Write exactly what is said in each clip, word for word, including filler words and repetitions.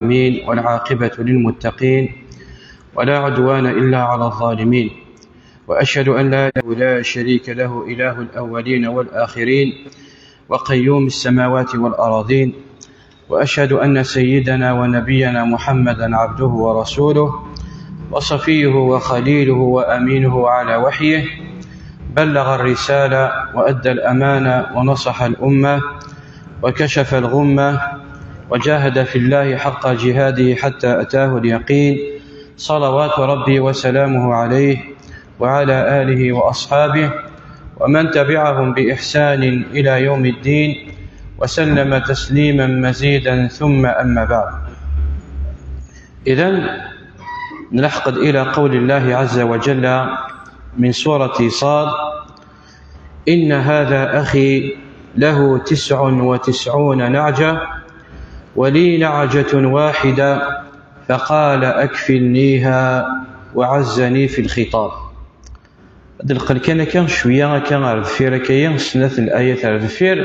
العالمين، والعاقبة للمتقين، ولا عدوان إلا على الظالمين، وأشهد أن لا إله لا شريك له، إله الأولين والآخرين، وقيوم السماوات والأراضين، وأشهد أن سيدنا ونبينا محمدا عبده ورسوله، وصفيه وخليله وأمينه على وحيه، بلغ الرسالة وأدى الأمانة ونصح الأمة وكشف الغمة وجاهد في الله حق جهاده حتى أتاه اليقين، صلوات ربي وسلامه عليه وعلى آله وأصحابه ومن تبعهم بإحسان إلى يوم الدين وسلم تسليما مزيدا، ثم أما بعد. إذن نلحق إلى قول الله عز وجل من سورة صاد: إن هذا أخي له تسع وتسعون نعجة ولي نعجة واحدة فقال أكفلنيها وعزني في الخطاب. Ad nqel kan akka cwiya akka ar deffir akka-yi, snat n layat ar deffir,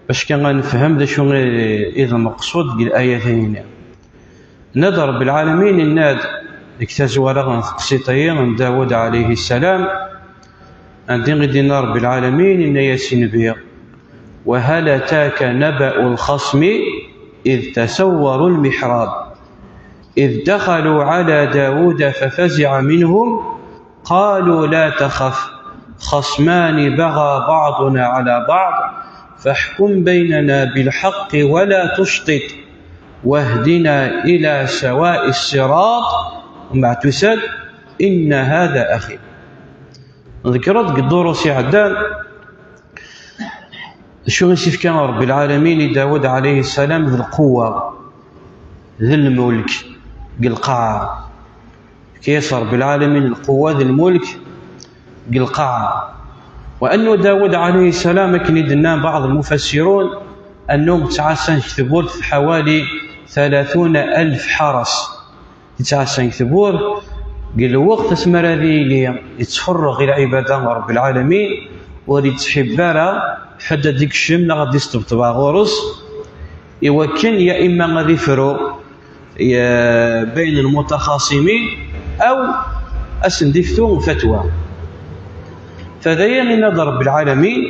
bac kan ad nefhem d acu i, i d lmeqsud deg layat-agi. Nna-d Rebbi lɛalamin, inna-d deg tazwara n teqsiṭ-agi n Dawed ɛalayhi ssalam, anda i d-inna Rebbi lɛalamin, inna-yas i nnbi: وهل أتاك نبأ الخصم إذ تسوروا المحراب إذ دخلوا على داود ففزع منهم قالوا لا تخف خصمان بغى بعضنا على بعض فاحكم بيننا بالحق ولا تشطط واهدنا إلى سواء الصراط. ومن بعد تسد: إن هذا أخي. Ḍeggreɣ deg ddurus iɛeddan d acu i s-ifka Rebbi lɛalamin i Dawed ɛalayhi ssalam d lquwwa, d lmulk deg lqaɛa. Yefka-yas Rebbi lɛalamin lquwwa d lmulk deg lqaɛa. Wa annu Dawed ɛalayhi ssalam, akken i d-nnan baɛḍ lmufassirun, annu ttɛassan deg tewwurt ḥawali tlatin alef ḥaṛas. Yettɛassa deg tewwurt, deg lweqt asmi ara ad yili yettferreɣ i lɛibada n Rebbi lɛalamin, ur yettḥibbi ara ḥedd ad d-ikcem neɣ ad d-isṭebṭeb ɣur-s, i wakken ya imma ad ifru, ya, bayen lmutaxasimin, aw ad sen-d-iftu fatwa. Fa d aya yenna-d Rebbi lɛalamin,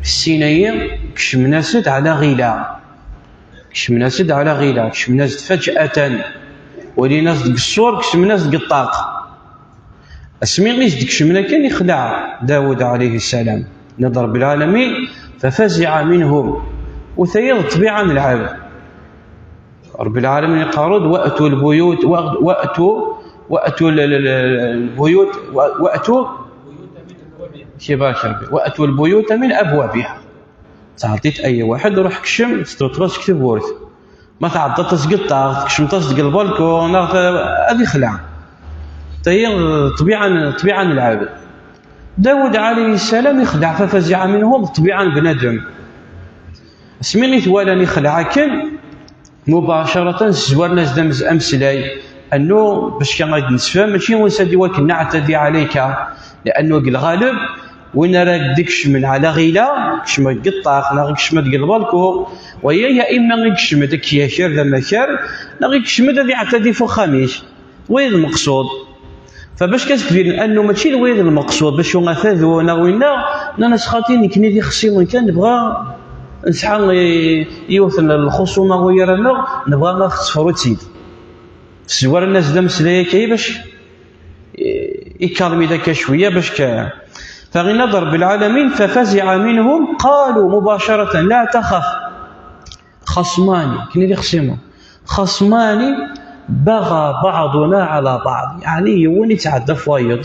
ssin-ayi kecmen-as-d ɛla ɣila. Kecmen-as-d ɛla ɣila, kecmen-as-d faǧatan, walin-as-d deg ṣṣur, kecmen-as-d deg ṭṭaq. Asmi i s-d-kecmen akken, ixleɛ Dawed ɛalayhi ssalam. Yenna-d Rebbi lɛalamin: ففزع منهم. U tayi d ṭṭbiɛa n lɛebd. Rebbi lɛalamin iqqar-d: وأتوا البيوت، و-، وأتوا، وأتوا ال-، ال-، ال-، البيوت، و-، وأتوا، كيبارك ربي، وأتوا البيوت من أبوابها. Tɛeḍḍit aya waḥed, ruḥ kcem, teṭṭuṭṭeḍ-as deg tewwurt. Ma tɛeḍḍaḍ-as deg ṭṭaq, tkecmeḍ-as deg lbalku, neɣ t-, ad ixleɛ. Tayi d ṭṭbiɛa n, ṭṭbiɛa n lɛebd. Dawed ɛalayhi ssalam ixdeɛ ففزع منهم, d ṭṭbiɛa n bnadem. Asmi i t-walan ixleɛ akken, mubacaratan zzwaren-as-d amz-, ameslay. Annu, bac kan ad d-nessefhem, mačči usa-d i wakken neɛtadi ɛalayka, liannu deg lɣaleb, win ara d-ikecmen ɛla ɣila, kecmen deg ṭṭaq, neɣ ikecmen deg lbalku, waya ya imma ikecmen-d ad k-yaker d amakar, neɣ ikecmen-d ad iɛtadi f uxxam-ik. Wayi d lmeqsud. Fa bac kan sekbir annu mačči d wayi d lmeqsud, bac ur ata d neɣ winna, nnan-as xaṭi nekni d ixṣimen kan, nebɣa nesɛa, eh, yiwet n lxuṣuma gar-aneɣ, nebɣa ad ɣ-tefruḍ-tt-id. Zzwaren-as-d ameslay akka bac, eh, ikalmi-d akka cwiya, bac ka-, fa yenna-d Rebbi lɛalamin: ففزع منهم قالوا مباشرة لا تخف. خصمان, nekni d ixṣimen. خصمان بغى بعضنا على بعض. Yeɛni yiwen yettɛedda ɣef wayeḍ,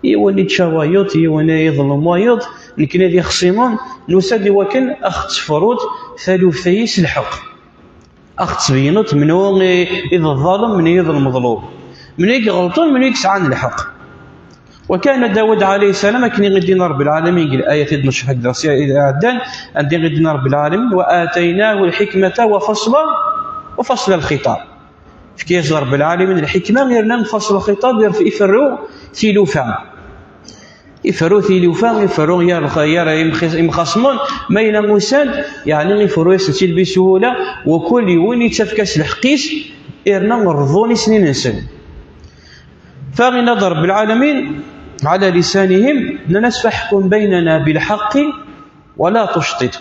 yiwen yečča wayeḍ, yiwen yeḍlem wayeḍ, nekni d ixṣimen, nusa-d i wakken ad ɣ-tefruḍ taluft-ayi s lḥeqq. Ad ɣ-tbeyyneḍ menhu i, i d ḍḍalem, menhu i d lmeḍlub, menhu i iɣelṭen, menhu i yesɛan lḥeqq. Wa kana Dawed ɛalayhi ssalam, akken i d-yenna Rebbi lɛalamin deg layat i d-necreḥ deg ddersi iɛeddan, anda i d-yenna Rebbi lɛalamin: وآتيناه الحكمة وفصل، وفصل الخطاب. Yefka-yas Rebbi lɛalamin lḥikma, yerna fasl lxiṭab, yerf-, iferru tilufa. Iferru tilufa, iferru yar, yar imxi-, imxasmen, ma yella usan, yeɛni iferru-yasen-tt-id bisuhula, wakul yiwen yettafk-as lḥeqq-is, irna rḍun isnin-nsen. Fa inna-d Rebbi lɛalamin, ɛala lisanihim, nnan-as: "Faḥkum baynana bilḥaqqi, wa la tucṭiṭ."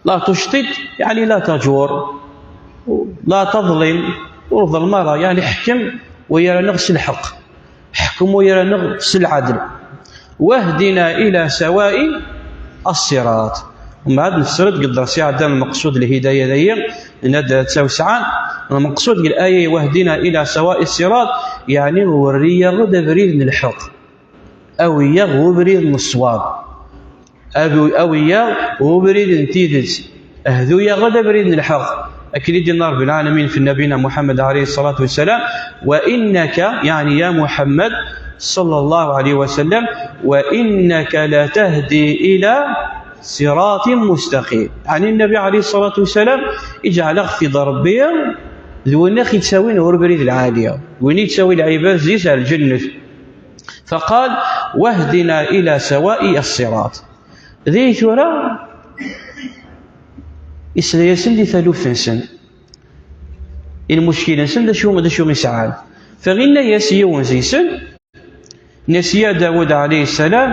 La tucṭiṭ, yeɛni la tajur, la taḍlim, ur ḍlem ara, yeɛni ḥkem wa gar-aneɣ s lḥeqq. Ḥkem wa gar-aneɣ s lɛadl. Wahdina ila sawa'i as-sirat. Umbeɛd nefsred deg dders iɛeddan lmeqsud lhidaya dayi, nenna-d d tawesɛa. Lmeqsud deg laya wahdina ila sawa'i as-sirat, yeɛni weri-yaɣ-d abrid n lḥeqq. Awi-yaɣ ubrid n ṣṣwab. Awi-, awi-yaɣ ubrid n tidet. Hdu-yaɣ-d abrid n lḥeqq. Akken i d-yenna Rebbi lɛalamin fi Nabina Muḥemmed ɛalayhi ṣṣalatu wassalam: "Wa innaka", yeɛni ya Muḥemmed ṣalla Llahu ɛalayhi wa sallam, "wa innaka la tahdi ila siratin mustaqim." Yeɛni Nnabi ɛalayhi ṣṣalatu wassalam, iǧɛel-aɣ-t-id Rebbi d win i ɣ-ittawin ɣer ubrid lɛali, d win i yettawi lɛibad-is ar lǧennet. Faqal: "Wahdina ila sawa'i as-sirat." Di tura, isla-yasen di taluft-nsen, i lmuckil-nsen d acu, d acu i sɛan. Fa inna-yas yiwen deg-sen, inna-yas: "Ya Dawud ɛalayhi ssalam,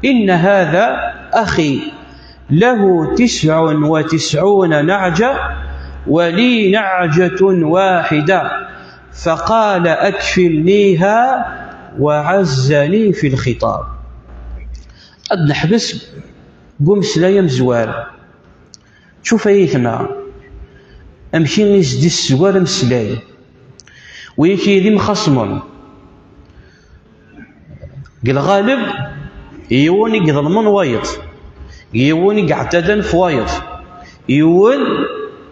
inna hada axi, lahu tisɛun wa tisɛuna naɛja, wa li naɛjatun waḥida, faqala akfilniha wa ɛazzani fi lxiṭab." Ad neḥbes deg umeslay amezwar. Tcuf ay aytma, amek i s-d-issezwar ameslay. Wigi d imxasmen. Deg lɣaleb, yiwen i iḍelmen wayeḍ, yiwen i iɛeddan f wayeḍ, yiwen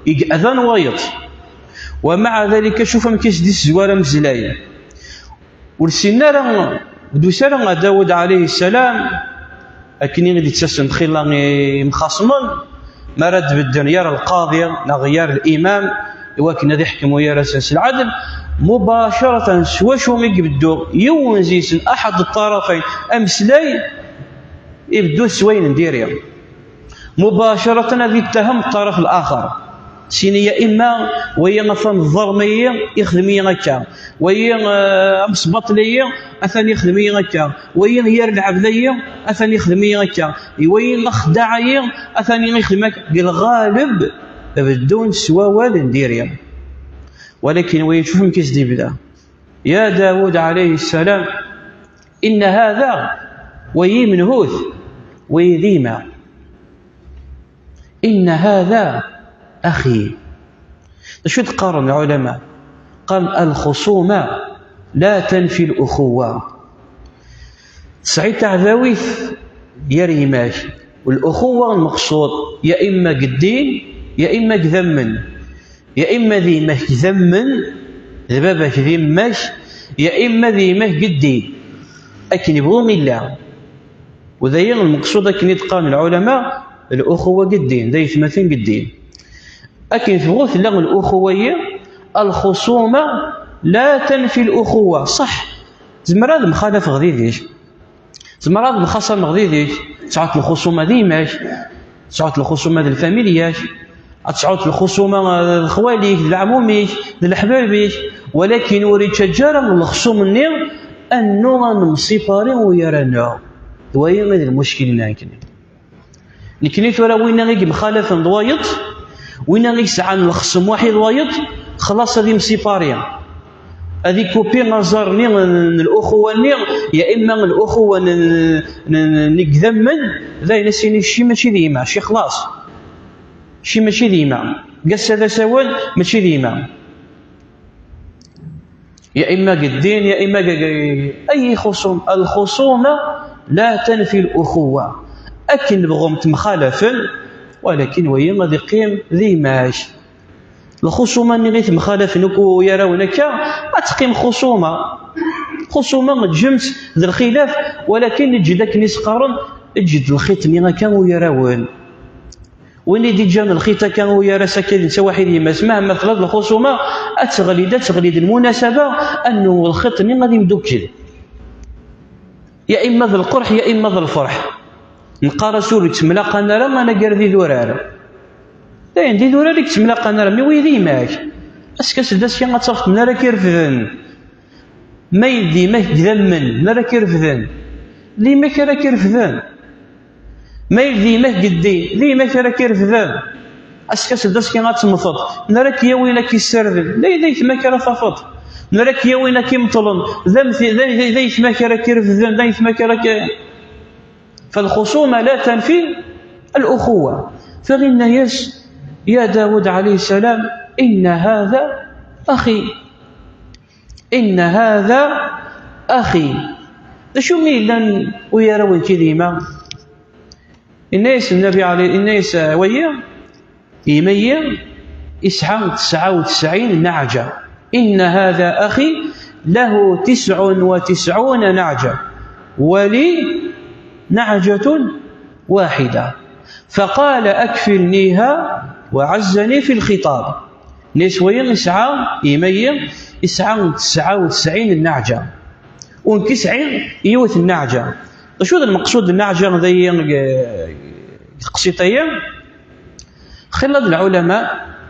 i yeɛdan wayeḍ. Wa maɛa dalika, cuf amek i s-d-issezwar ameslay. Ur ssinen ara, ur d-tusi ara ɣer Dawed ɛalayhi ssalam, akken i d-ittasen xilla imxasmen, mi ara d-bedden yar lqaḍi neɣ yar limam, i wakken ad iḥkem gar-asen s lɛadel, mubacaratan s wacu i ibeddu yiwen deg-sen, aḥad ṭṭarafayn, ameslay, ibeddu s wayen n diri. Mubacaratan ad ittaham ṭṭaraf laxer. Sini ya imma, wayi atan ẓẓerm-iyi, ixdem-iyi akka. Wayi, eh, amesbaṭel-iyi, atan ixdem-iyi akka. Wayi yar lɛebd-iyi, atan ixdem-iyi akka. Wayi axeddaɛ-iyi, atan ixdem akka. Deg lɣaleb, beddun s wawal n diri. Walakin wayi tcuf amek i s-d-ibda. Ya Dawud ɛalayhi ssalam, inna hada, wayi menhut, wayi d gma. Inna hada axi. D acu i d-qqaren lɛulama? Qqaren: "Lxuṣuma la tanfi luxuwa." Tesɛiḍ taɛdawit gar gma-k. Luxuwa lmeqsud ya imma deg ddin, ya imma deg idammen. Ya imma d gma-k deg idammen, d baba-k d yemma-k, ya imma d gma-k deg ddin. Akken yebɣu illa. U d aya lmeqsud akken i d-qqaren lɛulama, luxuwa deg ddin, d aytmaten deg ddin. Akken tebɣu tella luxuwa-yi, lxuṣuma la tanfi luxuwa. Ṣaḥ, tzemreḍ ad mxalafeḍ yid-k. Tzemreḍ ad mxaṣameḍ yid-k, tesɛuḍ lxuṣuma d gma-k, tesɛuḍ lxuṣuma d lfamilya-k, ad tesɛuḍ lxuṣuma d xwali-k, d leɛmumi-k, d leḥbab-ik, walakin ur ittaǧǧa ara lexṣum-nni annu ad nemsipari gar-aneɣ. D wayi i d lmuckil-nni nekkni. Nekkni tura winna i yemxalafen d wayeḍ, winna i yesɛan lexṣem waḥid d wayeḍ, xlaṣ ad imsipari. Ad ikupi aẓar-nni n, n luxuwa-nni, ya imma luxuwa n, n, n, n idammen, d ayen as-yini kečči mačči d gma, kečči xlaṣ. Kečči mačči d gma. Deg ass-a d asawen, mačči d gma. Ya imma deg ddin, ya imma deg, ay ixuṣum. Lxuṣuma la tanfi luxuwa. Akken bɣum temxalafen, walakin wayi ad iqqim d gma-k. Lxuṣuma-nni i temxalafen akk gar-awen akka, ad teqqim xuṣuma. Xuṣuma, ǧǧem-tt d lxilaf, walakin eǧǧ-d akken i s-qqaren, eǧǧ-d lxiṭ-nni akka gar-awen. Win i d-iǧǧan lxiṭ akka gar-as akka d netta waḥid yemma-s, mahma tella d lxuṣuma, ad teɣli-d, ad teɣli-d lmunasaba, annu lxiṭ-nni ad imdukkel. Ya imma d lqerḥ, ya imma d lferḥ. Neqqar-as ur yettemlaqan ara anagar d idurar. Dayen, d idurar i yettemlaqan ara, mi wi d yemma-k. Ass-a s-d ass-a ad tafeḍ n ara k-irefden. Ma d yemma-k deg idammen, n ara k-irefden. D yemma-k ara k-irefden. Ma d yemma-k deg ddin, d yemma-k ara k-irefden. Ass-a s-d ass-a ad temmteḍ, n ara k-yawin ad k-issirden, d ay-, d aytma-k ara tafeḍ. N ara k-yawin ad k-imeṭlen, d am-, d ay-, d ay-, d aytma-k ara k-irefden, d aytma-k ara k-, فالخصومة لا تنفي الأخوة. Fa inna-yas: يا داود عليه السلام، إن هذا أخي. إن هذا أخي. D acu mi yellan u yaraw-ik i d yemma? Inna-yas Nnabi ɛli-, inna-yas: "Wayi, yemma-yi, yesɛa tesɛa u tesɛin naɛǧa. إن هذا أخي له تسع وتسعون نعجة، ولي نعجة واحدة، فقال: أكفلنيها وعزني في الخطاب." Inna-yas: "Wayi, yesɛa, yemma-yi, yesɛa tesɛa u tesɛin n naɛǧa. U nekk sɛiɣ yiwet n naɛǧa." D acu d lmeqsud n naɛǧa dayi, eh, deg teqsiṭ-agi? Xilla d lɛulama,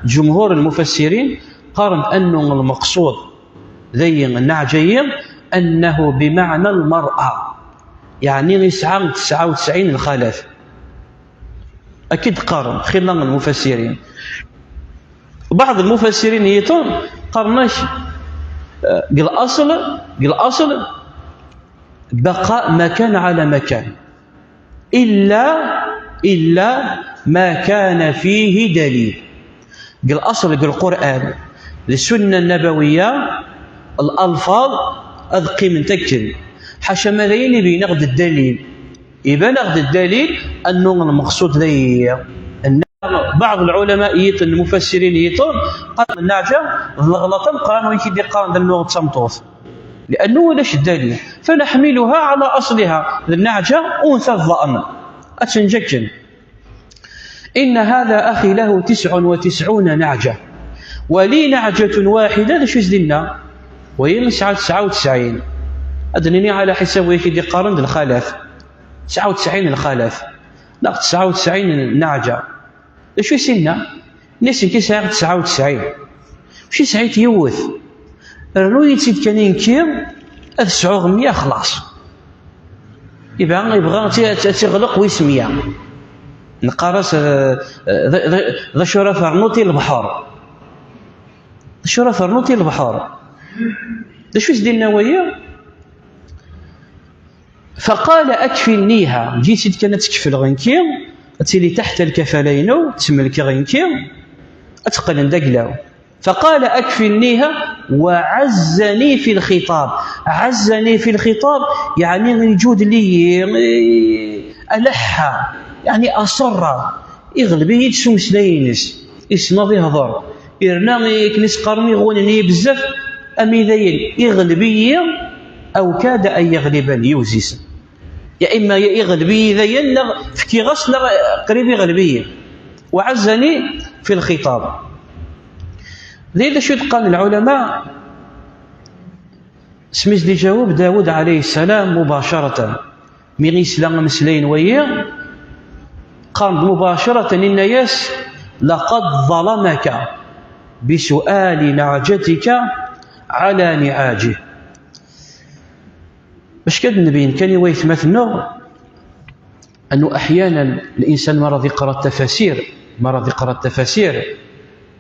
ǧumhur n lmufassirin, qqaren annu lmeqsud dayi n naɛǧa-yi أنه بمعنى المرأة، yeɛni yesɛa tesɛa u tesɛin n lxalat. Akka i d-qqaren xilla n lmufassirin. Baɛḍ lmufassirin yiṭen qqaren-ak, eh, deg laṣel, deg laṣel, بقاء ما كان على ما كان، إلا، إلا ما كان فيه دليل. Deg laṣel, deg Lqur'an, di Ssunna Nnabawiya, lalfaḍ ad qqiment akken. Ḥaca ma d ayen ibin-aɣ-d ddalil. Iban-aɣ-d ddalil annu lmeqsud d ayi. Baɛḍ lɛulama yiṭen, lmufassirin yiṭen, qqaren naɛǧa d leɣlaṭ ameqqran win i d-iqqaren d annu d tameṭṭut. Liannu ulac ddalil. فنحملها على أصلها. D naɛǧa unsa ḍḍan. Ad tenǧ akken. إن هذا أخي له تسع وتسعون نعجة ولي نعجة واحدة. D acu i s-d-inna? Wayi yesɛa tesɛa u tesɛin. Ad d-nini ɛla ḥisab win i d-iqqaren d lxalat. Tesɛa u tesɛin n lxalat. Neɣ tesɛa u tesɛin n naɛǧa. D acu i s-inna? Inna-yas: "Nekk sɛiɣ tesɛa u tesɛin. Mačči sɛiɣ yiwet. Rnu-yi-tt-id kan i nekki, ad sɛuɣ meyya, xlaṣ." Iba-, yebɣa ad ti-, ad ti-, ad tiɣleq wis meyya. Neqqar-as, eh, d, d, d acu ara ternuḍ i lebḥer? D acu ara ternuḍ i lebḥer? D acu i s-d-inna wayi? فقال: أكفلنيها. Ǧǧet-tt-id kan ad tt-kefleɣ nekki, ad tili taḥt lkafala-inu, ad tt-melkeɣ nekki, ad teqqel d aglaw. فقال: أكفلنيها وعزني في الخطاب. عزني في الخطاب، يعني يجود لي، ألح، يعني أصر، iɣleb-iyi-d s umeslay-ines, issen ad ihḍer, irna akken i s-qqaren iɣunen-iyi bezzaf, am i dayen iɣleb-iyi, أو كاد أن يغلبني, yiwzisen. Ya imma ya iɣleb-iyi dayen, neɣ fkiɣ-as, neɣ qrib iɣleb-iyi. وعزني في الخطاب. D acu i d-qqaren lɛulama? Asmi s-d-iǧaweb Dawed ɛalayhi ssalam mubacaratan, mi yesla ameslay n wayi, qqaren-d mubacaratan, inna-yas: "لقد ظلمك بسؤال نعجتك على نعاجه." Bac kan ad nbeyyen kan i waytmaten-nneɣ, أنه أحيانا الإنسان مرة ذي قرأ التفاسير، مرة ذي قرأ التفاسير،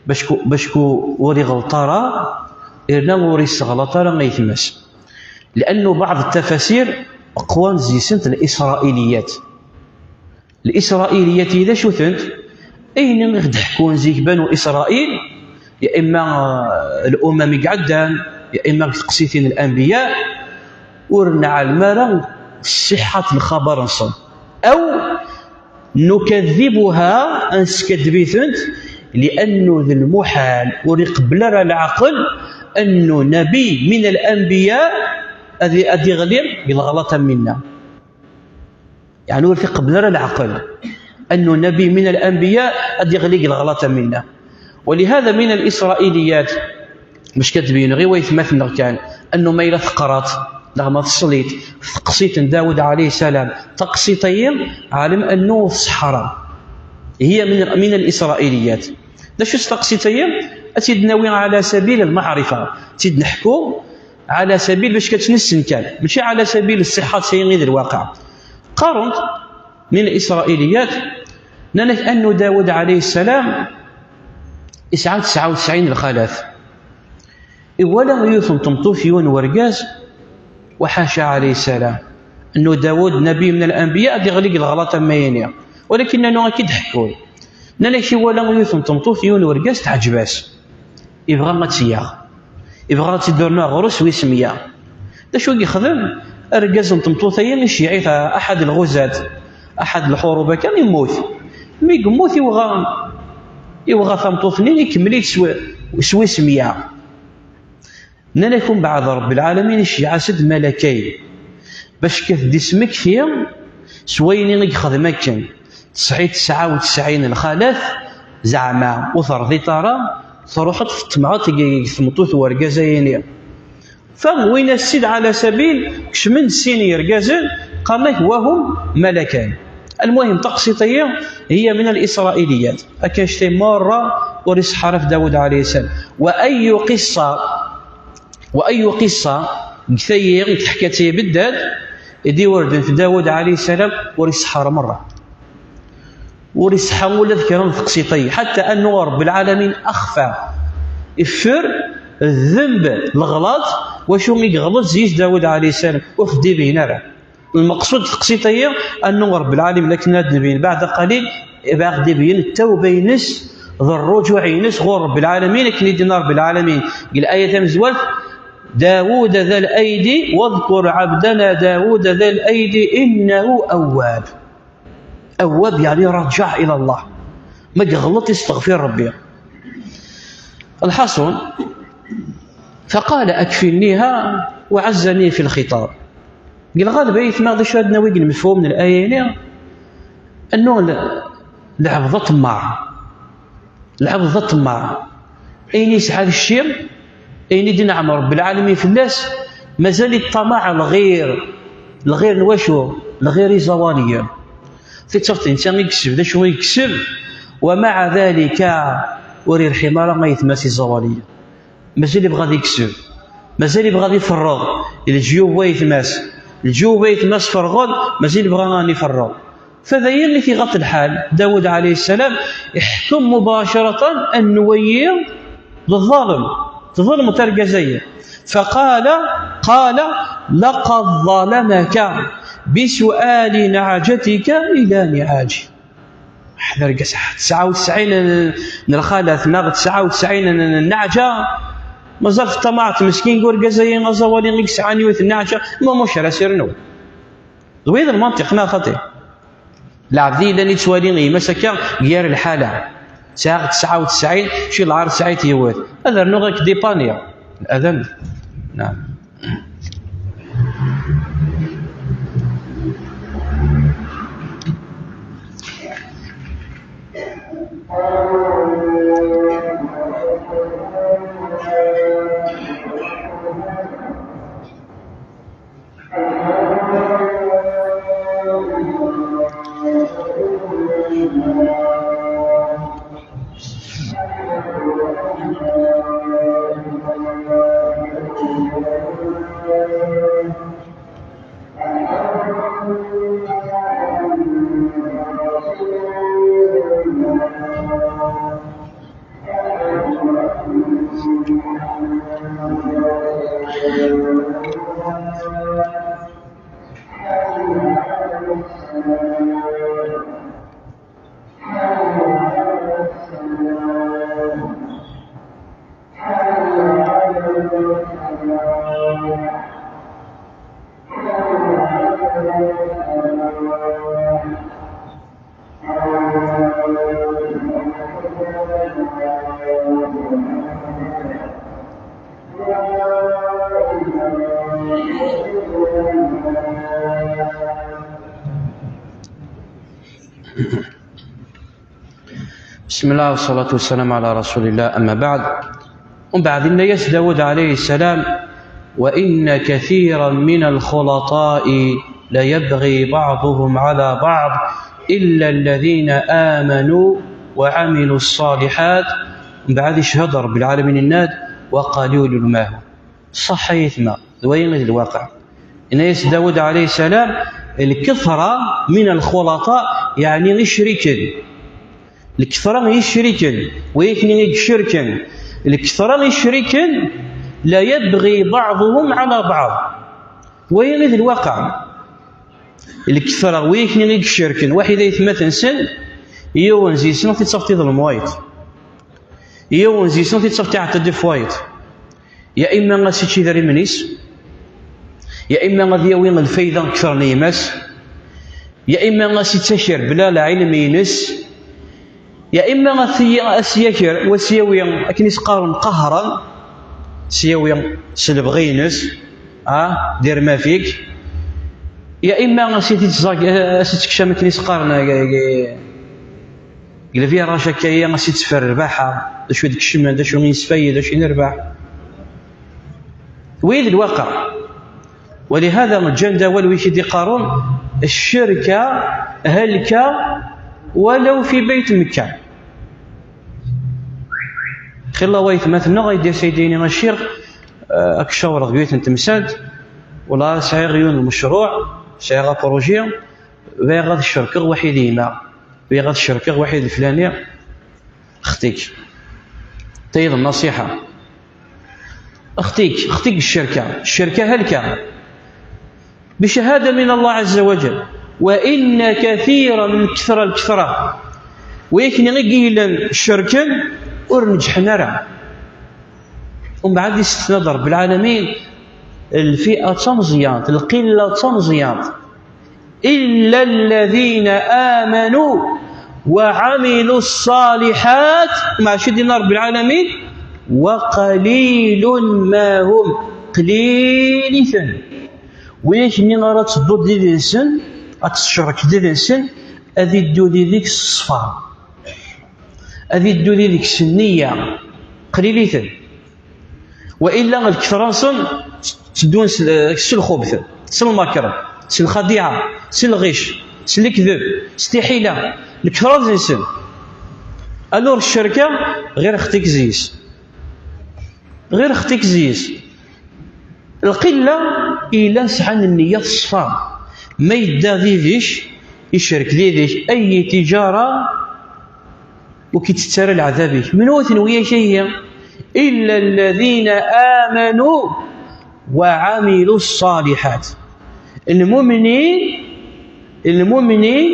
باش كو-، باش كو-، وري غلطارة، إرنا وري سغلطارة ما يتمس. لأنه بعض التفاسير أقوى زيسنت الإسرائيليات. الإسرائيليات إذا شو ثنت؟ أين غد حكون زيك بنو إسرائيل؟ يا إما، آه، الأمم قعدان، يا إما تقسيتين الأنبياء، ورنا على المرة صحة الخبر نصن. أو نكذبها، أنسكذبيثنت، لأنه ذي المحال وريقبل العقل أنه نبي من الأنبياء أذي، أذي غلير بالغلطة منا. يعني ورثي قبل العقل أنه نبي من الأنبياء أذي غلير بالغلطة منا. ولهذا من الإسرائيليات باش كتبين غير ويثمثنا كان أنه ما إلا ثقرات neɣ ma teṣṣlit teqsiṭ n Dawed ɛalayhi ssalam, taqsiṭ-agi, ɛlem annu ur tṣeḥḥa ara. Hiya min, min al-Israiliyat. D acu-tt taqsiṭ-agi? Ad tt-id-nawi ɛla sabil al-maɛrifa, ad tt-id-neḥku ɛla sabil bac ad tt-nessen kan, mačči ɛla sabil ṣṣiḥḥa, d tayi i d lwaqiɛ. Qqaren-d min al-Israiliyat, nnan-ak annu Dawed ɛalayhi ssalam isɛa tesɛa u tesɛin n lxalat. Iwala yiwet n tmeṭṭut, yiwen n wergaz, wa ḥaca ɛalayhi ssalam, annu Dawed nabi min al-anbiya ad iɣli deg leɣlaṭ am wayini, walakin nanu ad k-id-ḥekkun. Nnan-ak iwala yiwet n tmeṭṭut, yiwen n wergaz, teɛǧeb-as, ibɣa ad tt-yaɣ, ibɣa ad tt-id-urnu ɣur-s wis meyya. D acu i yexdem? Argaz n tmeṭṭut-agi iceyyeɛ-it aḥad lɣuzat, aḥad lḥurub akka, immut. Mi yemmut, iwɣa, iwɣa tameṭṭut-nni, ikemmel-itt s wi-, s wis meyya. Nnan-ak umbeɛd Ṛebbi lɛalamin iceyyeɛ-as-d malakayen bac ad t-id-ismekti s wayen i yexdem akken. Tesɛa tesɛa u tesɛin n lxalat, zeɛma ur terḍiḍ ara, truḥeḍ teṭṭmeɛeḍ deg, deg tmeṭṭut n wergaz-ayini. Fa winna sin ɛla sabil, kecmen-d sin yergazen, qqaren-ak wahum malakan. Almuhim, taqsiṭ-agi hiya min al-Israiliyat. Akka anect-a merra ur iṣeḥḥa ara ɣef Dawed ɛalayhi ssalam. Wa ayu qissa, wa ayu qissa, deg tayi i d-teḥka-tt i Beddad, i d-iwerden f Dawed ɛalayhi ssalam, ur iṣeḥḥa ara merra. Ur iṣeḥḥa ula d kra n teqsiṭ-agi, ḥatta annu Ṛebbi lɛalamin axfa, iffer ddenb, leɣlaṭ, wacu i yeɣleḍ zzis Dawed ɛalayhi ssalam, ur t-id-ibeyyen ara. Lmeqsud teqsiṭ-agi, annu Ṛebbi lɛalamin, akken ad d-nebyen baɛda qalil, ad aɣ-d-ibeyyen ttawba-ines d ṛṛuǧuɛ-ines ɣur Ṛebbi lɛalamin, akken i d-yenna Ṛebbi lɛalamin deg laya tamezwarut: داود ذا الأيد، واذكر عبدنا داود ذا الأيد إنه أواب. Awwab, yeɛni rajaɛ ila Allah. Ma yeɣleḍ, isteɣfir Ṛebbi. Lḥaṣun, فقال أكفلنيها وعزني في الخطاب. Deg lɣaleb, ay aytma, d acu ad nawi deg lemefhum n laya-agi? Annu l-, lɛebd aṭemmaɛ. Lɛebd d aṭemmaɛ. Ayen yesɛa d cci, ayen i d-inɛem Ṛebbi lɛalamin fell-as, mazal-it ṭṭamaɛ lɣir. Lɣir n wacu? Lɣir iẓawaliyen. Tiṭ-, tiṭ-, netta i yekseb, d acu i yekseb? ومع ذلك ur irḥim ara ayetma-s iẓawaliyen. Mazal ibɣa ad yekseb. Mazal ibɣa ad iferreḍ leǧyub n wayetma-s. Leǧyub n wayetma-s ferɣen, mazal ibɣa ad iferreḍ. Fa d ayen i t-iɣaṭ lḥal, Dawed ɛalayhi ssalam iḥkem mubacaratan annu-agi d ḍalem, tḍelmeḍ argaz-agi. فقال، قال: لقد ظلمك بسؤال نعجتك إلى نعاجي. Ḥed argaz tesɛa u tesɛin n, n lxalat, neɣ tesɛa u tesɛin n, n nneɛǧa, mazal teṭṭamaɛeḍ meskin deg urgaz-agi aẓawali i yesɛan yiwet n nneɛǧa, ma muc ara s-irnu. D wid lmanṭiq, neɣ xaṭi? Lɛebd i yellan yettwali gma-s akka gar lḥala. Sɛiɣ tesɛa u tesɛin, ci lɛar tesɛa i t-yewwet. Ad rnuɣ ad k-dipaniɣ. Adan. Naam. بسم الله والصلاة والسلام على رسول الله، أما بعد. Umbeɛd, yenna-yas Dawed ɛalayhi ssalam: وإن كثيرا من الخلطاء ليبغي بعضهم على بعض إلا الذين آمنوا وعملوا الصالحات. Mbeɛd icehhed Ṛebbi lɛalamin, yenna-d: وقليل ما هم. Ṣṣeḥḥa yetma, d wayen i d lwaqiɛ. Yenna-yas Dawed ɛalayhi ssalam: الكثرة من الخلطاء, yeɛni icriken. Lketra n yicriken, wayakni i icerken, lketra n yicriken, la yabɣi baɛḍuhum ɛala baɛḍ. Waya i d lwaqiɛ. Lketra n wayakni i icerken, waḥid aytmat-nsen, yiwen zi-sen ad t-id-tafeḍ d lmwayeḍ, yiwen zi-sen ad t-id-tafeḍ iɛeṭṭa-d ɣef wayeḍ. Ya imma ad s-ičč idrimen-is, ya imma ad yawi lfayda kter n yemma-s, ya imma ad s-ittaker bla lɛilm-ines, ya imma ad s-yaker, wa s-yawi akken i s-qqaren qehran, s-yawi s lebɣi-ines, ah, dir ma fik, ya imma ad s-itekcam akken i s-qqaren deg lviraj akka-yi, ad s-itteffer rrbaḥa, d acu i d-ikecmen, d acu i yesfayd, d acu i nerbeḥ. Wid lwaqiɛ. Walihada ǧǧan-d awal wi k-id-iqqaren: ccerka, helka, walaw fi bayt Mekka. Xilla waytmaten-nneɣ ay d-yas ay d-yini a ccix, eh, ad k-cawreɣ deg yiwet n temsalt, wala sɛiɣ yiwen n lmecruɛ, sɛiɣ apṛuji, bɣiɣ ad cerkeɣ waḥid yemma, bɣiɣ ad cerkeɣ waḥid leflani. Xti-k. Tayi d nnaṣiḥa. Xti-k, xti-k ccerka, ccerka helka. Bicahada min Allah ɛazza wa jall. Wa inna kathiran, lketra, lketra. Wayakni i yellan cerken, ur neǧḥen ara. Umbeɛd issetna-d Ṛebbi lɛalamin, lfi'a d tameẓyant, lqilla d tameẓyant. إلا الذين آمنوا وعملوا الصالحات, maɛna d-yenna Ṛebbi lɛalamin: وقليل ما هم. Qlilit-ten. Wayakni ara tedduḍ did-sen, ad tcerkeḍ did-sen, ad iddu did-k s ṣṣfa, ad iddu did-k s nniya. Qlilit-ten. Wa illa lketra-nsen tteddun s, s lxubth, s lmakr, s lxadiɛa, s lɣic, s lekdeb, s tiḥila. Lketra-nsen. Alors ccerka, ɣir xti-k zi-s. Ɣir xti-k zi-s. Lqilla yellan sɛan nniya teṣfa. Ma yedda did-k, icerk did-k, ay tiǧara, ur k-ittett ara leɛdab-ik. Menwa-ten wiyak-ayi? إلا الذين آمنوا وعملوا الصالحات. Lmumnin, lmumnin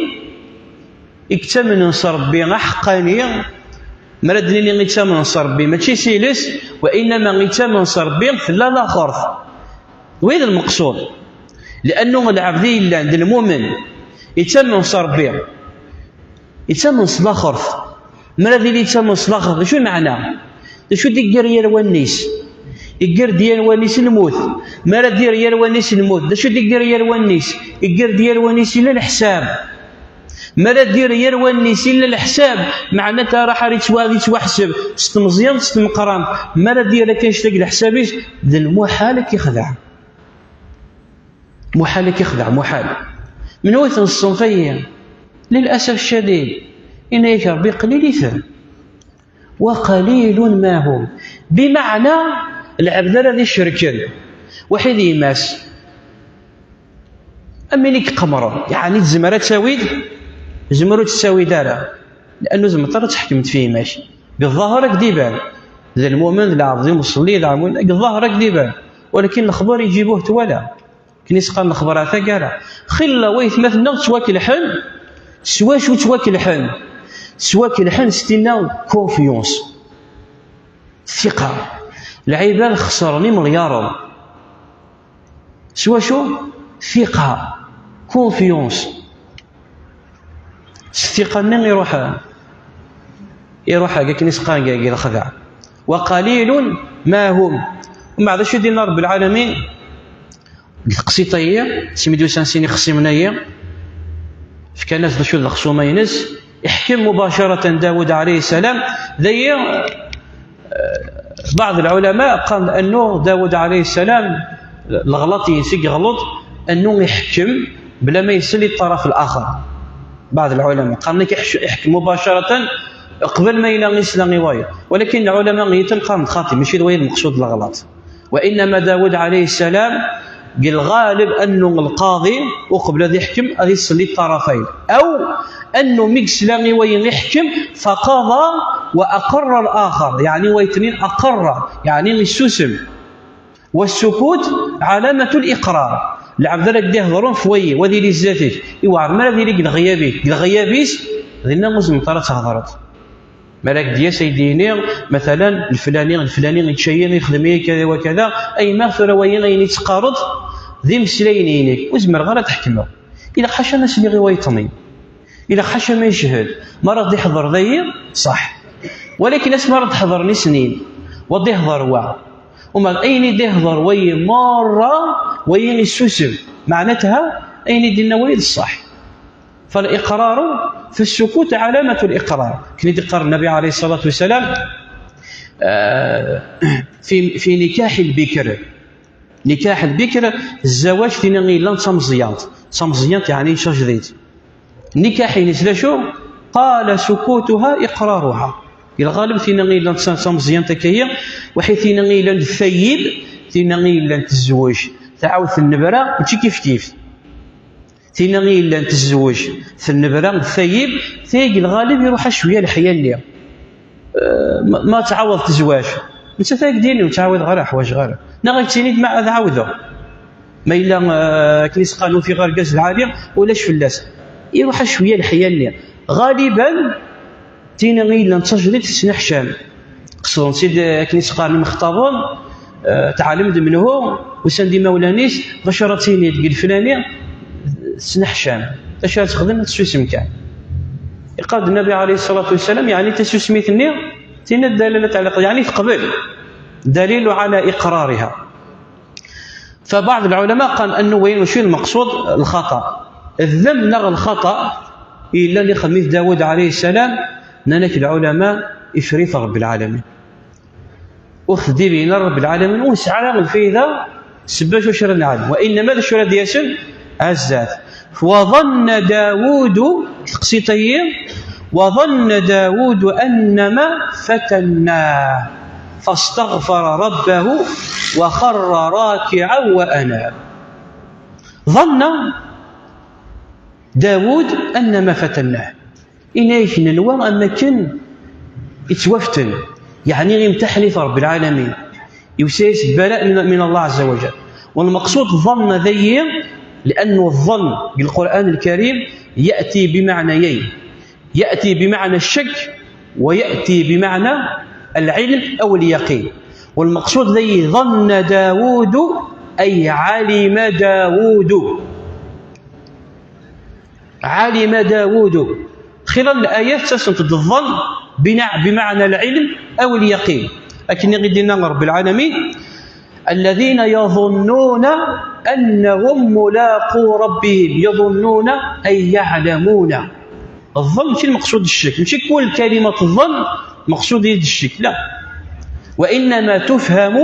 i yettamnen s Ṛebbi aḥeqqani, mi ara d-nini yettamnen s Ṛebbi, mačči s iles, wa innama yettamnen s Ṛebbi tella laxert. Wid lmeqsud. Liannu lɛebd i yellan d lmumen, yettamen s Ṛebbi, yettamen s laxert. Mi ara d-yili yettamen s laxert, d acu i meɛna? D acu d-iggar yal wallen-is? Iggar-d yal wallen-is lmut. Mi ara d-yerr yal wallen-is lmut, d acu d-iggar yal wallen-is? Iggar-d yal wallen-is illa leḥsab. Mi ara d-yerr yal wallen-is illa leḥsab, meɛna ara ḥar yettwa-, yettwaḥseb s tmeẓyant, s tmeqqrant. Mi ara d-yerr akken ccet deg leḥsab-is, d lmuḥal ad k-ixdeɛ. Muḥal ad k-ixdeɛ, muḥal. Menwa-ten ṣṣenf-ayi? Lil'asaf ccadid, yenna-yak Ṛebbi qlilit-ten. Wa qalilun ma hum. Bimeɛna lɛebd ara d-icerken waḥid yemma-s, am win i iqemren, yeɛni tezmer ad tawid, tezmer ur tettawid ara, liannu ur tezmer ara ad tḥekmeḍ f yemma-k. Deg ẓẓaher ad k-d-iban d lmumen, d lɛebd, d imuṣelli, d lɛamun, deg ẓẓaher ad k-d-iban, walakin lexbar iǧibuh twala. Akken i s-qqaren lexbar ar taggara. Xilla waytmaten-nneɣ ttwakelḥen. S wacu ttwakelḥen? Ttwakelḥen s tinna confiance, thiqa. Lɛibad xesren imelyaṛen. S wacu? Thiqa, confiance. S thiqa-nni iruḥ, iruḥ akken i s-qqaren deg lexdeɛ. Wa qalilun ma hum. Mbeɛd acu i d-yenna Ṛebbi lɛalamin? Deg teqsiṭ-ayi, s mi d-usan sin ixṣimen-ayi, fkan-as d acu d lexṣuma-ines, iḥkem mubacaratan Dawud ɛalayhi ssalam, d ayi, eh, baɛḍ lɛulama qqaren annu Dawud ɛalayhi ssalam Leɣlaṭ-ines i yeɣleḍ, annu iḥekkem bla ma yesel i ṭṭaraf laxer. Baɛd lɛulama qqaren-ak iḥc-, iḥekkem mubacaratan qbel ma yella isla i wayeḍ. Walakin lɛulama iten qqaren-d xaṭi, mačči d wayeḍ lmeqsud n leɣlaṭ. Wa innama Dawud ɛalayhi ssalam, deg lɣaleb annu lqaḍi uqbel ad iḥkem ad isel i ṭṭarafayn. Aw annu mi yesla i wayen iḥkem, faqaḍa wa aqarra laxer, yeɛni wa yettnin aqarra, yeɛni issusem. والسكوت علامة الإقرار. Lɛebd ara k-d-ihedṛen f wayi, wa ad yili zdat-k, iweɛṛ mi ara d-yili deg leɣyab-ik. Deg leɣyab-is, dinna ur tzemreḍ ara ad thedṛeḍ. Mi ara k-d-yas ad d-yini, matalan, leflani, leflani yečča-yi, yexdem-iyi kada wa kada, a yemma, tura wayi ayen i d-teqqareḍ d imeslayen-inek, ur zemreɣ ara ad t-ḥekmeɣ. Ilaq ḥaca ma sliɣ i wayeḍ-nni. Ilaq ḥaca ma yeched. Ma ara d-iḥḍer dayi, ṣaḥ. Walakin asmi ara d-ḥḍren i snin, wa d-ihḍer wa. Uma ayen i d-ihḍer wayi merra, wayi issusem. Meɛnatha, ayen i d-inna wayi d ṣṣaḥ. فالإقرار، فالسكوت علامة الإقرار. Akken i d-iqqar Nnabi ɛalayhi ṣṣalatu wassalam, ah, fi, fi nikaḥi lbikr. Nikaḥ lbikr, zzawaj tinna i yellan d tameẓyant. D tameẓyant, yeɛni d tajdit. Nikaḥ-ines d acu? قال سكوتها إقرارها. Di lɣaleb tinna i yellan d ta-, d tameẓyant akka-yi, waḥi tinna i yellan d tayyib, tinna i yellan tezweǧ, tɛawed tennebra, mačči kifkif. Tinna i yellan tezweǧ, tennebra, d tayyib, tagi deg lɣaleb iruḥ-as cwiya leḥya-nni. Eh, ma, ma tɛawed tezwaǧ, nettat ad ak-d-yini ur ttɛawadeɣ ara, ḥwaǧeɣ ara. Neɣ ad ak-tini-d ma ad ɛawdeɣ. Ma yella, eh, akken i s-qqaren ufiɣ argaz lɛali, ulac fell-as. Iruḥ-as cwiya leḥya-nni. Ɣaliban, tinna i yellan d tajdidt tettneḥcam. Qesden-tt-id, eh, akken i s-qqaren imextaben, eh, teɛlem-d menhu, usan-d imawlan-is, d acu ara tini deg leflani, tettneḥcam. D acu ara texdem? Ad tessusem kan. Iqqar-d Nnabi ɛalayhi ṣṣalatu wassalam, yeɛni tasusmit-nni, tinna dalalat ɛala, yeɛni teqbel. دليل على إقرارها. فبعض العلماء قال أنه وين شو المقصود؟ الخطأ. الذنب نغ الخطأ إلا اللي خميس داود عليه السلام، نانك العلماء إفريط رب العالمين. Ur t-id-ibin ara Ṛebbi lɛalamin, ur nesɛi ara lfayda, sebba acu ara neɛlem. Wa innama d acu ara d-yasen? Azzat. وظن داود, teqsiṭ-agi, وظن داود أنما فتناه فاستغفر ربه وخر راكعا وأناب. ظن داود أنما فتناه. Yenna-yak nenwa am wakken ittwaften, yeɛni imtaḥen-it Ṛebbi lɛalamin, iwsa-yas bala min, min Allah ɛezza wa jall. Walmeqsud ḍanna dayi, liannu ḍann deg Lqur'an Lkarim ya'ti bimeɛnayayn, ya'ti bimeɛna ccek, wa ya'ti bimeɛna lɛilm aw lyaqin. Walmeqsud dayi ḍanna Dawudu, ay ɛalima Dawudu. Ɛalima Dawudu. Xilla n layat ttasent-d ḍḍan bina-, bimeɛna lɛilm aw lyaqin. Akken i d-yenna Ṛebbi lɛalamin, الذين يظنون أنهم ملاقو ربهم. يظنون أي يعلمون. Ḍḍan mačči lmeqsud ccek, mačči kul kalimat ḍḍan meqsud i d ccek, la. وإنما تفهم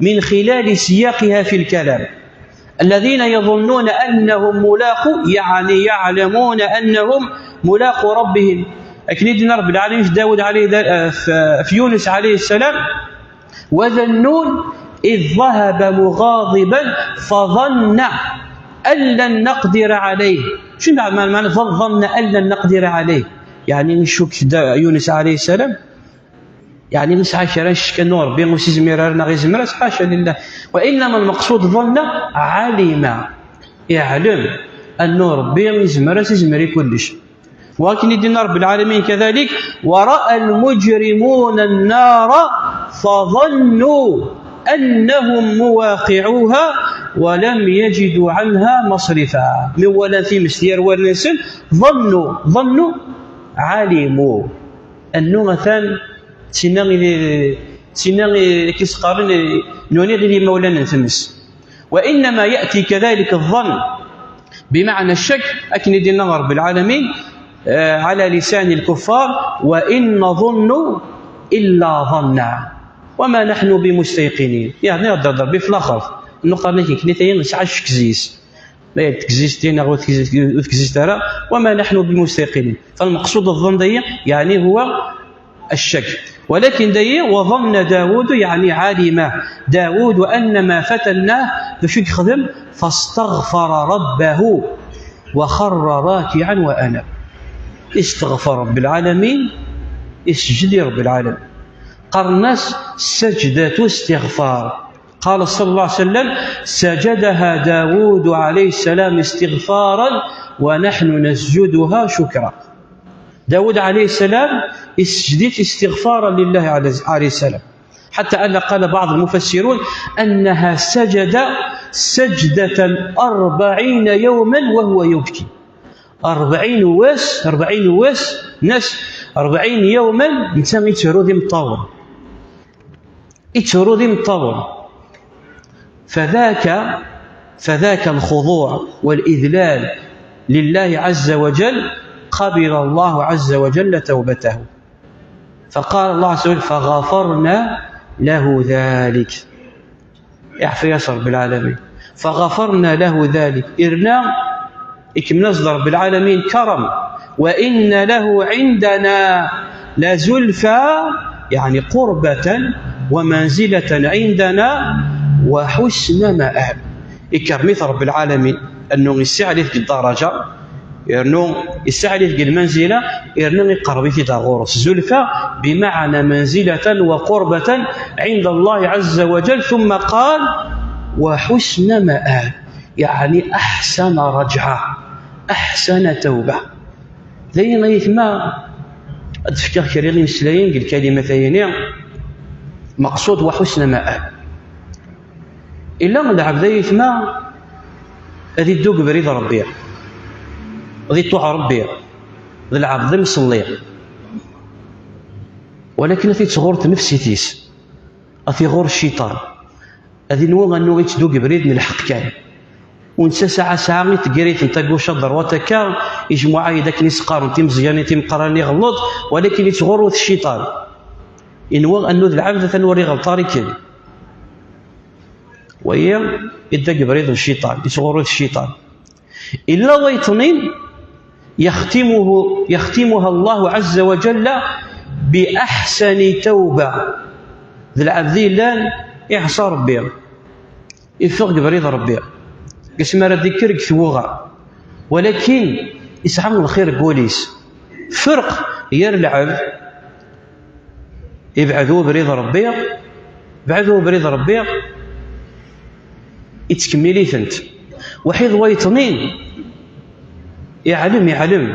من خلال سياقها في الكلام. الذين يظنون أنهم ملاقو، يعني يعلمون أنهم ملاقو ربهم. Akken i d-yenna Ṛebbi lɛalamin f Dawud ɛalayhi, f, f Yunus ɛalayhi ssalam, وذا النون إذ ذهب مغاضبا فظن أن لن نقدر عليه. Acu meɛna, meɛna ظن أن لن نقدر عليه؟ Yeɛni icukk Yunus ɛalayhi ssalam. Yeɛni nesɛa kra n ccek annu Ṛebbi ur s-izmir ara neɣ izmer-as, ḥaca lillah. Wa innama lmeqsud ḍanna, ɛalima, iɛlem annu Ṛebbi izmer-as, izmer i kullec. Wa akken i d-yenna Ṛebbi lɛalamin kadalik, ورأى المجرمون النار فظنوا أنهم مواقعوها ولم يجدوا عنها مصرفا. Mi walan times di yir wallen-nsen, ظنوا, ظنوا, ɛalimu. Annu atan d tinna i, d tinna i, i s-qqaren, nuni d imawlan n tmes. وإنما يأتي كذلك الظن بمعنى الشك, akken i d-yenna Ṛebbi lɛalamin, eh, على لسان الكفار, وإن نظن إلا ظنا وما نحن بمستيقنين. Yeɛni ad d-, d Ṛebbi f laxert. Nuqarn-agi knitain nesɛa ccek zis. Ma yetgzist-in neɣ ur tgzist ara, وما نحن بمستيقنين. فالمقصود الظن دايي، يعني هو الشك. ولكن دايي وظن داود، يعني علم داود أن ما فتناه، باش يخدم، فاستغفر ربه وخر راكعا وأناب. استغفر رب العالمين، اسجد رب العالمين. قرنس سجدة استغفار. قال صلى الله عليه وسلم: سجدها داود عليه السلام استغفارا ونحن نسجدها شكرا. داود عليه السلام يسجد استغفارا لله عليه السلام، حتى أن قال بعض المفسرون أنها سجد سجدة أربعين يوما وهو يبكي. أربعين واس، أربعين واس، ناس، أربعين يوما نتا يتهرو ذي مطاول. يتهرو ذي مطاول. فذاك، فذاك الخضوع والإذلال لله عز وجل، قبل الله عز وجل توبته. فقال الله عز وجل: فغفرنا له ذلك. يعفي ياسر رب العالمين. فغفرنا له ذلك. إرنا يكمل نزل رب العالمين كرم. وإن له عندنا لزلفى، يعني قربة ومنزلة عندنا وحسن مآب. يكرميت رب العالمين أنه يسعى لك الدرجة، يرنو يسعى لك المنزلة، يرنو يقرب في داغورس زلفى، بمعنى منزلة وقربة عند الله عز وجل. ثم قال: وحسن مآب، يعني أحسن رجعة، أحسن توبة. Dayen ay atma, ad d-fkeɣ kra n imeslayen deg lkalimat-ayini. Maqsud wa ḥusna ma'ab. Illa lɛebd ay atma ad iddu deg ubrid n Ṛebbi, ad iṭuɛ Ṛebbi, d lɛebd d imṣelli, walakin ad t-ittɣur tnefsit-is, ad t-iɣur cciṭan. Ad inwu annu itteddu deg ubrid n lḥeqq kan. U netta saɛa saɛa i teggir-iten taguca ḍerwat akka, ijmuɛ-ayi-d akken i s-qqaren timeẓyanin timeqqranin iɣelleḍ, walakin ittɣurru-t cciṭan. Inwa annu d lɛebd atan ur iɣelṭ ara akken. Wayi idda deg ubrid n cciṭan, ittɣurru-t cciṭan. Illa wayeṭnin, يختمه، يختمها الله عز وجل بأحسن توبة. D lɛebd yellan iɛṣa Ṛebbi, iffeɣ deg ubrid n Ṛebbi, asmi ara d-ikker deg twuɣa, walakin isɛa lxir deg wul-is. Ferq gar lɛebd ibɛed ubrid n Ṛebbi, bɛed ubrid n Ṛebbi, ittkemmil-itent. Waḥid wayeṭnin, iɛlem, iɛlem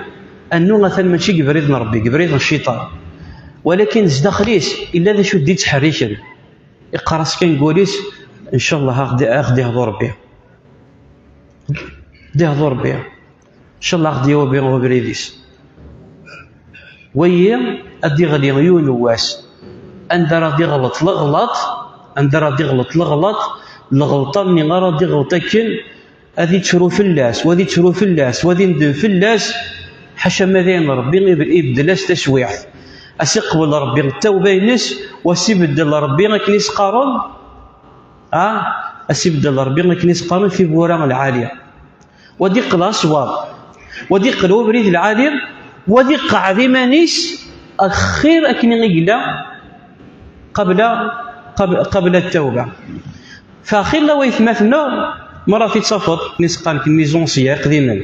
annu atan mačči deg ubrid n Ṛebbi, deg ubrid n cciṭan, walakin zdaxel-is illa d acu d-ittḥerriken. Iqqar-as kan deg wul-is: "Ncallah a ɣ-d-, a ɣ-d-ihdu Ṛebbi. D-ihdu Ṛebbi. Ncallah a ɣ-d-yawi ubrid-is." Wayi ad d-iɣli yiwen n wass anda ara d-iɣleṭ leɣlaṭ, anda ara d-iɣleṭ leɣlaṭ, leɣlṭa-nni ara d-iɣleṭ akken ad ittru fell-as, wa ad ittru fell-as, wa ad indem fell-as, ḥaca ma d ayen Ṛebbi ib-, ibeddel-as taswiɛt. As iqbel Ṛebbi ttawba-ines, wa as ibeddel Ṛebbi akken i s-qqaren, ah, as ibeddel Ṛebbi akken i s-qqaren tiwwura lɛali. Wa ad iqqel aswaḍ, wa ad iqqel ubrid lɛali, wa ad iqeɛɛed iman-is axir akken i yella qabla, qab-, qabla ttawba. Fa xilla waytmaten-nneɣ, mara t-id-tafeḍ, akken i s-qqaren les anciens, iqdimen.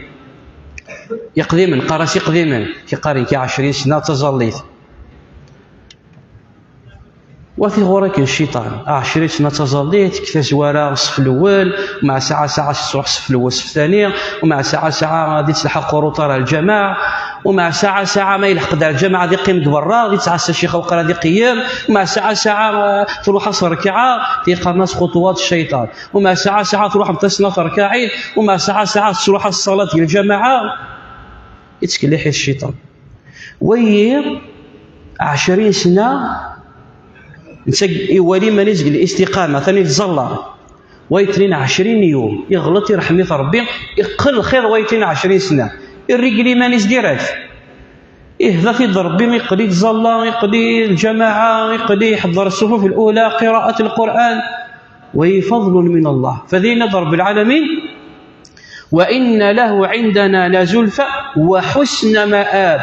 Iqdimen, qqar-as iqdimen, ki qqaren ki ɛecrin sna d taẓallit. Wa t-iɣur akken cciṭan, ɛecrin sna d taẓallit, deg tazwara ṣṣef lewwel, u mɛa saɛa saɛa ad truḥ ṣṣef lewwel ṣṣef tani, u mɛa saɛa saɛa ad ittelḥaq uruṭar ar lǧamaɛ, u mɛa saɛa saɛa ma yelḥeq-d ar lǧamaɛ ad iqqim deg berra, ad ittɛassa ccix awqar ad iqeyyem, u mɛa saɛa saɛa, eh, truḥ-as rrekɛa, tiqqaren-as xuṭuwat cciṭan, u mɛa saɛa saɛa truḥ-as snat rkaɛin, u mɛa saɛa saɛa tettruḥ-as ṣṣalat deg lǧamaɛ, ittkelliḥ-it cciṭan. Wayi ɛecrin sna, netta iwali iman-is deg listiqama, atan ittẓalla. Wayeṭnin ɛecrin yum, iɣleṭ, iṛḥem-it Ṛebbi, iqqen lxir wayeṭnin ɛecrin sna. Irregel iman-is direct. Ihda-t-id Ṛebbi, iqqel ittẓalla, iqqel i lǧamaɛa, iqqel iḥeḍḍer ṣṣufuf lula, qiraat Lqur'an. وهي فضل من الله. فذين رب العالمين، وإن له عندنا لزلفى وحسن مآب.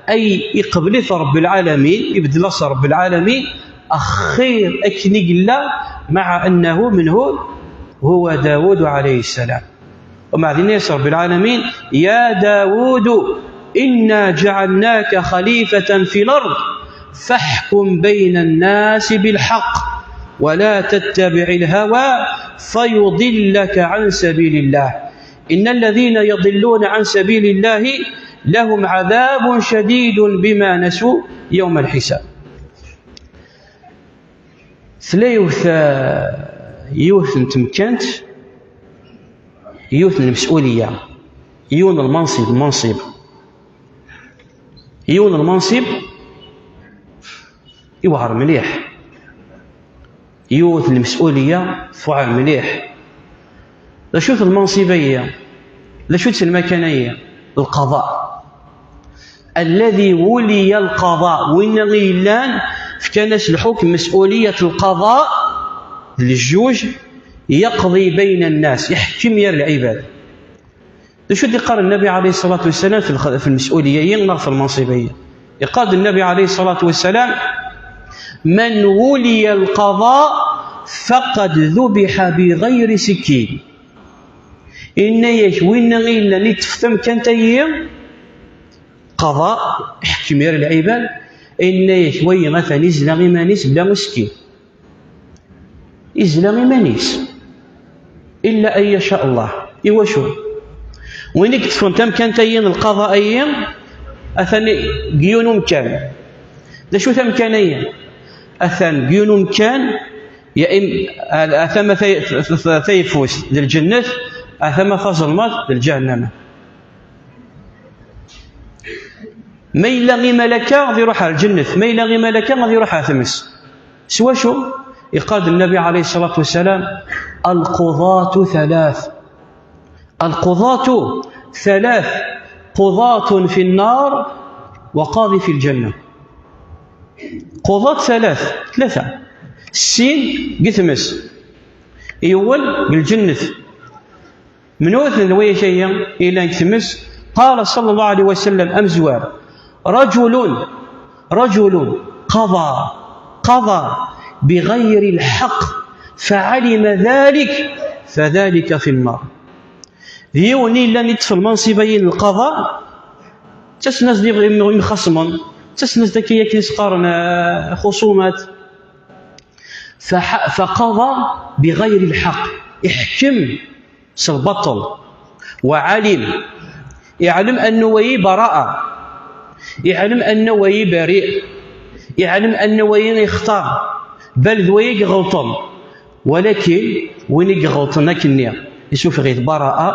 أي يقبلت رب العالمين، يبدل رب العالمين أخير أكنيق الله، مع أنه من هو؟ هو داود عليه السلام. ومع ذلك رب العالمين: يا داود إنا جعلناك خليفة في الأرض فاحكم بين الناس بالحق ولا تتبع الهوى فيضلك عن سبيل الله. إن الذين يضلون عن سبيل الله لهم عذاب شديد بما نسوا يوم الحساب. Tella yiwet, yiwet n temkant, yiwet n lmes'uliyya, yiwen n lmansib, mansib, yiwen n lmansib iwɛer mliḥ, yiwet n lmes'uliyya tewɛer mliḥ. D acu-t lmansib-ayi? D acu-tt lmakana-yi? Lqaḍa. الذي ولي القضاء, winna i yellan, fkan-as lḥukm, مسؤولية القضاء, d ljuj, يقضي بين الناس, iḥekkem gar lɛibad. D acu d-iqqar Nnabi alayhi ṣṣalatu wassalam fi lx-, fi lmes'uliyya-yi neɣ fi lmansib-ayi? Iqqar-d Nnabi alayhi ṣṣalatu wassalam: من ولي القضاء فقد ذبح بغير سكين. Inna-yak, winna i yellan iṭṭef tamkant-ayi, qada, iḥekkem gar lɛibad, inna-yak, wayi atan izla iman-is bla usekkin. Izla iman-is. إلا أن يشاء الله. Iwacu? Win i yeṭṭfen tamkant-ayi n lqada-ayi, atan deg yiwen umkan. D acu tamkan-ayi? Atan deg yiwen umkan, ya im-, a tama tay-, tayeffust d lǧennet, a tama tazelmaḍt d lǧahennama. Ma yella imal akka, ad iruḥ ar lǧennet, ma yella imal akka, ad iruḥ ar tmes. S wacu? Iqqar-d Nnabi alayhi ṣṣalatu wassalam: القضاة ثلاث. القضاة ثلاث، قضاة في النار وقاضي في الجنة. قضاة ثلاث, tlata. Sin deg tmes. Yiwen deg lǧennet. Menhu-ten lwayak-ayi yellan deg tmes? قال صلى الله عليه وسلم, amezwar: رجل، رجل قضى، قضى بغير الحق فعلم ذلك فذلك في النار. D yiwen i yellan iṭṭef lmansib-ayi n lqada, ttasen-as-d im-, im-, imxaṣmen, ttasen-as-d akka yakan i s-qqaren, eh, xuṣumat. Faḥ-, فقضى بغير الحق, iḥekkem s lbaṭel. وعلم, iɛlem anna wayi براءة, iɛlem anna wayi بريء, iɛlem anna wayi ixṭa, bal d wayi i iɣelṭen. Walakin win i iɣelṭen akkenni, isuffeɣ-it براءة,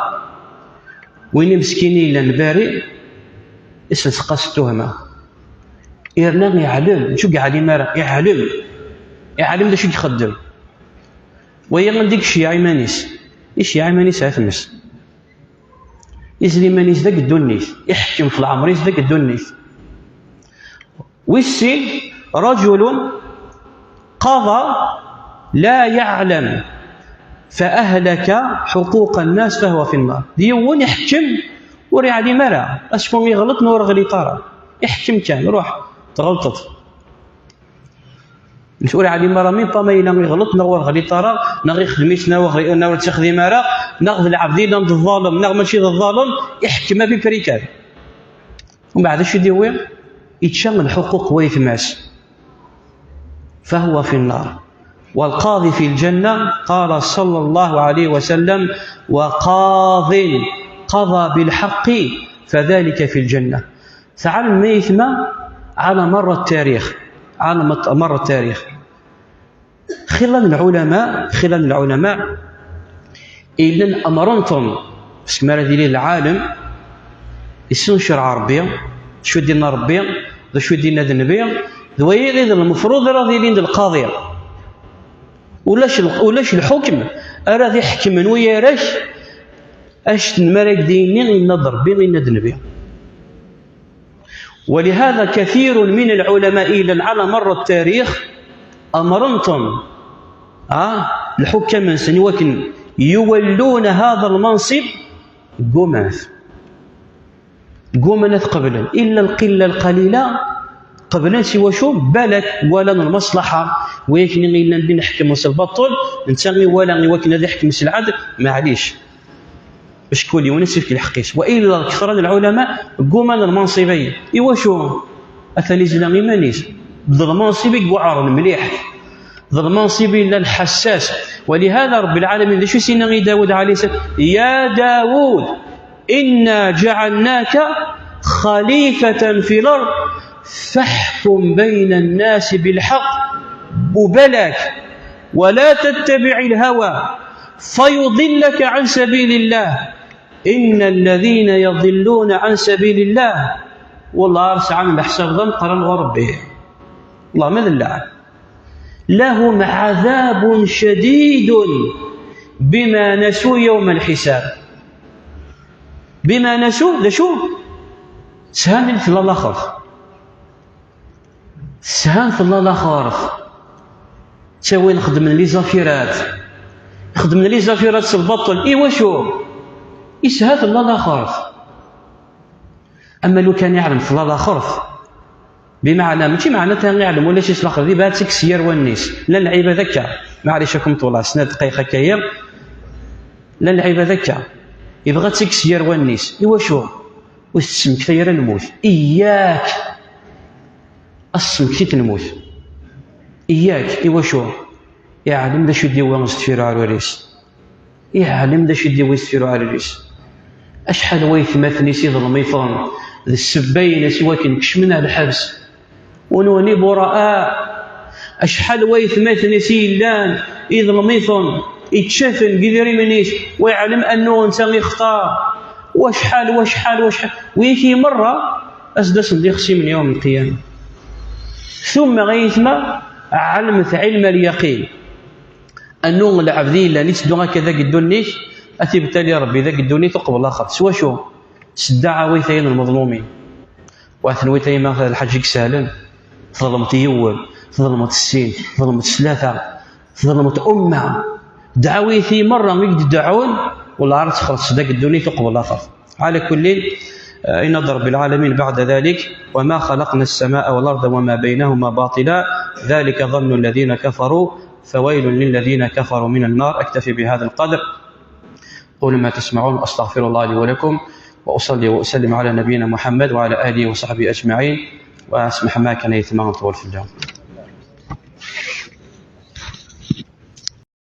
win imeskin i yellan بريء, iselseq-as ṭṭuhma. Yerna iɛlem, mačči ur yeɛlim ara, iɛlem. Iɛlem d acu i ixeddem. Wayi anda i iceyyeɛ iman-is? Iceyyeɛ iman-is ar tmes. Izla iman-is deg ddunit, iḥekkem f leɛmer-is deg ddunit. Wis sin, رجل قضى لا يعلم فأهلك حقوق الناس فهو في النار. D yiwen iḥekkem ur yeɛlim ara, acku iɣelṭ neɣ ur ɣliṭ ara. Iḥekkem kan, ruḥ, tɣelṭeḍ. Ur yeɛlim ara même pas ma yella iɣelṭ neɣ ur ɣliṭ ara, neɣ ixdem-itt neɣ ur ɣli-, neɣ ur tt-ixdim ara, neɣ d lɛebd yellan d ḍalem neɣ mačči d ḍalem, iḥekkem à peu près kan. Umbeɛd acu i d-yewwi? Ičča lḥuquq n wayetma-s. فهو في النار. والقاضي في الجنة، قال صلى الله عليه وسلم: وقاض قضى بالحق فذلك في الجنة. Tɛelmem ayetma, على مر التاريخ، على مط-، مر التاريخ. Xilla n lɛulama, xilla n lɛulama, illan amren-ten, parce que mi ara d-yili lɛalem, yessen ccreɛ Ṛebbi, d acu i d-yenna Ṛebbi, d acu i d-yenna d Nnbi, d wayi i d lmefruḍ ara d-yilin d lqaḍi. Ulac l-, ulac lḥukm ara d-iḥekmen wiyar-ak, acten mi ara k-d-yini yenna-d Ṛebbi, yenna-d Nnbi. ولهذا كثير من العلماء إلى على مر التاريخ أمرنتم، آه، lḥukam-nsen i wakken yuwallun hada lmansib, gguman-t. Gguman ad qeblen, illa lqilla lqalila qeblen. Si wacu? Balak walan lmaslaḥa, wakken i llan din ḥekmen s lbaṭel, netta iwala i wakken ad iḥkem s lɛadl, maɛlic. Acku yiwen ad s-ifk lḥeqq-is. Wa illa lketṛa n lɛulama gguman lmansib-agi. I wacu? Atan izla iman-is. D lmansib i iweɛṛen mliḥ. D lmansib i yellan ḥessas. Walihada Rebbi lɛalamin, d acu i s-yenna i Dawud ɛalayhi ssalam? Ya Dawud, inna ǧeɛalnaka xalifatan fi lard, faḥkum bayna nnasi bilḥeqq, u balak, wala tattabiɛ lhawa, fayudillaka ɛan sabilillah. Inna lladina yudilluna ɛan sabilillah, wallah ar sɛan leḥsab d ameqqran ɣur Rebbi. Wallah ma d lɛeb. Lahum ɛadabun cadidun bima nasu yawma lḥisab. Bima nasu, d acu? Shan tella laxert. Shan tella laxert. Ttawin xedmen lizafirat. Xedmen lizafirat s lbaṭel. I wacu? I shan tella laxert. Ama lukan iɛlem tella laxert, bimeɛna, mačči meɛna ta iɛlem ulac-is laxert, di baɛd tekkes yir wallen-is. Llan lɛibad akka, maɛlic akum ṭwala, snat dqayeq akka-yi. Llan lɛibad akka, yebɣa ad tekkes yir wallen-is. I wacu? Ur tettsemkta ara lmut. Iyyak! Ad tsemktit lmut. Iyyak! I wacu? Iɛlem d acu i d-yewwi s deffir uɛrur-is. Iɛlem d acu i d-yewwi s deffir uɛrur-is. Acḥal waytmaten-is iḍelm-iten d ssebba-ines i wakken kecmen ar lḥebs. Kunwi bura'a. Acḥal waytmaten-is i yellan iḍelm-iten, ičča-ten deg idrimen-is, wa iɛlem annu netta ixtar. Wacḥal, wacḥal, wacḥal. Wigi merra, ad s-d-asen d ixṣimen yawm lqiyama. Tumma aytma, ɛelmet ɛilm al-yaqin. Annu lɛebd i yellan itteddu akka dagi ddunit, ad t-ibtali Rebbi dagi ddunit uqbel laxert. S wacu? S ddaɛawit-ayi n lmeḍlumin. Wa tenwiḍ ay ma d lḥaǧa i isehlen, tḍelmeḍ yiwen, tḍelmeḍ sin, tḍelmeḍ tlata, tḍelmeḍ umma. Dɛawit-ayi merra i k-d-deɛɛun, wellah ara txelṣeḍ dagi ddunit uqbel laxert. Ɛala kullin, eh, yenna-d Rebbi lɛalamin baɛda dalik: وما خلقنا السماء والأرض وما بينهما باطلا ذلك ظن الذين كفروا فويل للذين كفروا من النار. أكتفي بهذا القدر. قولوا ما تسمعون، أستغفر الله لي ولكم، وأصلي وأسلم على نبينا محمد وعلى آله وصحبه أجمعين. واسمح ما كان يتمنى طول في اليوم.